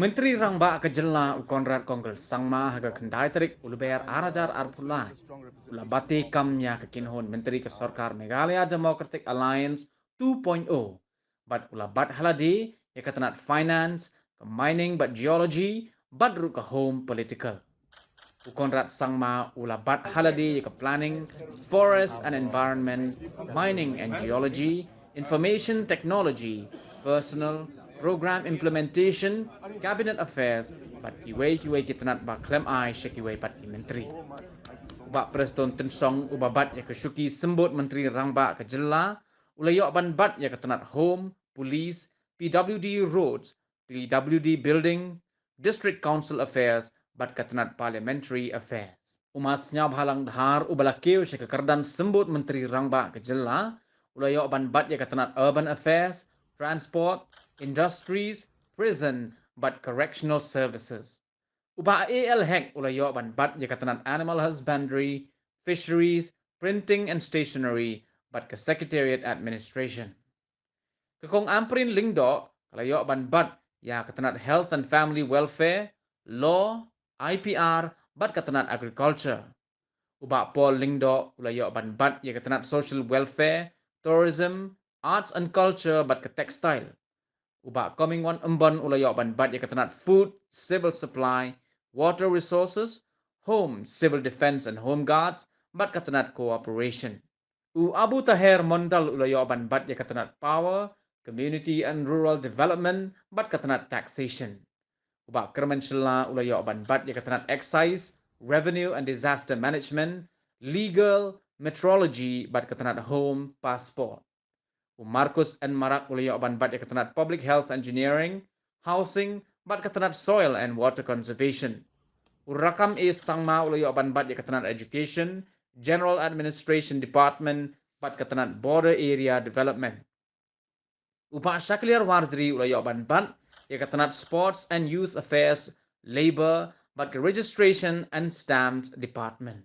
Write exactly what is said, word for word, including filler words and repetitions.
Myntri Rangbah ka Jylla u Conrad Kongkal Sangma ha ka khyndai tarik u Lber ar hajar arphew lai u la bati kam ïa ka kynhun myntri ka sorkar Meghalaya Democratic Alliance two point oh bad u la bat ha lade ïa ka tnat finance, ka mining bad geology bad ruh ka home political. U Conrad Sangma u la bat ha lade ïa ka planning, forest and environment, mining and geology, information technology, personnel, program implementation, cabinet affairs bad kiwei kiwei ki tnat ba khlem ai sha kiwei pat ki myntri. U Bah Prestone Tynsong uba bat ïa ka shuki symbud myntri rangbah ka Jylla u la ïoh ban bat ïa ka tnat home, police, P W D, roads, P W D building, district council affairs bad ka tnat parliamentary affairs. U Ma Sniawbhalang Dhar uba la kiew sha ka kyrdan symbud myntri rangbah ka Jylla u la ïoh ban bat ïa ka tnat urban affairs, transport, industries, prison bad correctional services. U Bah A L Hek u la ïoh ban bat ïa ka tnat animal husbandry, fisheries, printing and stationery bad ka secretariat administration. Ka Kong Ampareen Lyngdoh ka la ïoh ban bat ïa ka tnat health and family welfare, law, I P R bad ka tnat agriculture. U Bah Paul Lyngdoh u la ïoh ban bat ïa ka tnat social welfare, tourism, arts and culture bad ka textile. U Bah Comingone Ymbon u la ïoh ban bat ïa ka tnat food, civil supply, water resources, home, civil defence and home guards bad ka tnat cooperation. U Abu Taher Mondal u la ïoh ban bat ïa ka tnat power, community and rural development bad ka tnat taxation. U Bah Kyrmen Shylla u la ïoh ban bat ïa ka tnat excise, revenue and disaster management, legal, metrology bad ka tnat home passport. U Marcus N Marak u la ïoh ban bat ïa ka tnat public health engineering, housing bad ka tnat soil and water conservation. U Rakkam A Sangma u la ïoh ban bat ïa ka tnat education, general administration department bad ka tnat border area development. U Bah Shakliar Warjri u la ïoh ban bat ïa ka tnat sports and youth affairs, labour bad ka registration and stamps department.